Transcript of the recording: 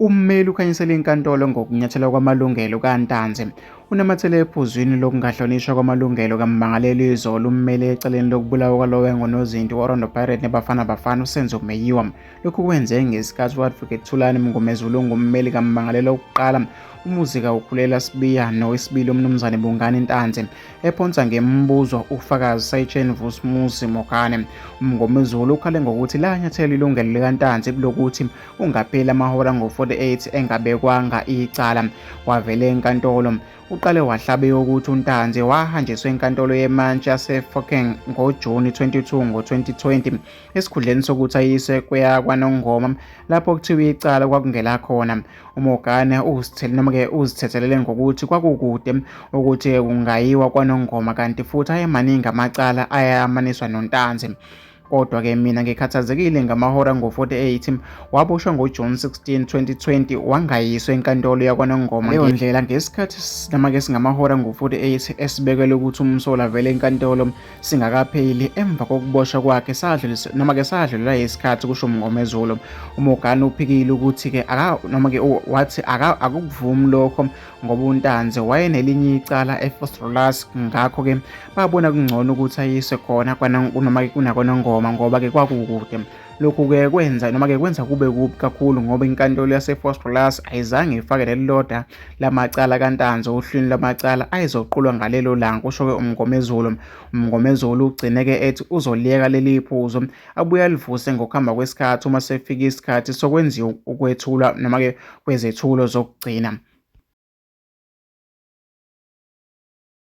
Ummeli ukhanyisele inkantolo ngokunyathelwa kwamalungelo kaNtanzi. Unamathele ephuzwini lokungahlonishwa kwamalungelo kammangalelwa izolo ummeli ecaleni lokubulawa kwalowo engunozinti we-Orlando Pirates neBafana Bafana uSenzo Meyiwa. Lokhu kwenzeke ngesikhathi u-Advocate Thulani Mngomezulu ongummeli kammangalelwa wokuqala uMuzika Ukhulela Sibiya nowesibili uMnumzane Bongani Ntanzi ephonsa ngemibuzo ufakazi Sayitsheni Vusumuzi Mokane. UMngomezulu ukhale ngokuthi lanyathela ilungelo likaNtanzi lokuthi kungapheli amahora ngo-48 engabekwanga icala. Wavele enkantolo. Uqale wahlabe yokuthi uNtanzi wahanjiswa enkantolo yemantshi yasePhokeng ngoJuni 22 ngo-2020 esikhundleni sokuthi ayiswe kweyakwaNongoma lapho kuthiwa icala kwakungela khona. UMogane uzithele noma-ke uzithethelele ngokuthi kwakukude ukuthi kungayiwa kwaNongoma kanti futhi ayemaningi amacala ayamaniswa noNtanzi. Kodwa-ke mina ngikhathazekile ngamahora ngo-48 waboshwa ngoJuni 16, 2020 wangayiswa enkantolo yakwaNongoma. Leyo ndlela ngesikhathi noma-ke singamahora ngo-48 esibekelwe ukuthi umsolwa avele enkantolo singakapheli emva kokuboshwa kwakhe sadluliswa noma-ke sadlulelwa yisikhathi, kusho uMngomezulu. UMogane uphikile ukuthi-ke noma-ke wathi akukuvumi lokho ngoba uNtanzi wayenelinye icala eVosloorus, ngakho-ke babona kungcono ukuthi ayiswe khona noma-ke kunakwaNongoma ngoba-ke kwakukude. Lokhu-ke kwenza noma-ke kwenza kube kubi kakhulu ngoba inkantolo yaseVosloorus ayizange ifake nelilodwa lamacala kaNtanzi ohlwini lwamacala ayezoqulwa ngalelo langa, kusho-ke uMngomezulu. UMngomezulu ugcine-ke ethi uzoliyeka leli phuzu abuye alivuse ngokuhamba kwesikhathi uma sekufika isikhathi sokwenziwa ukwethulwa noma-ke kwezethulo zokugcina.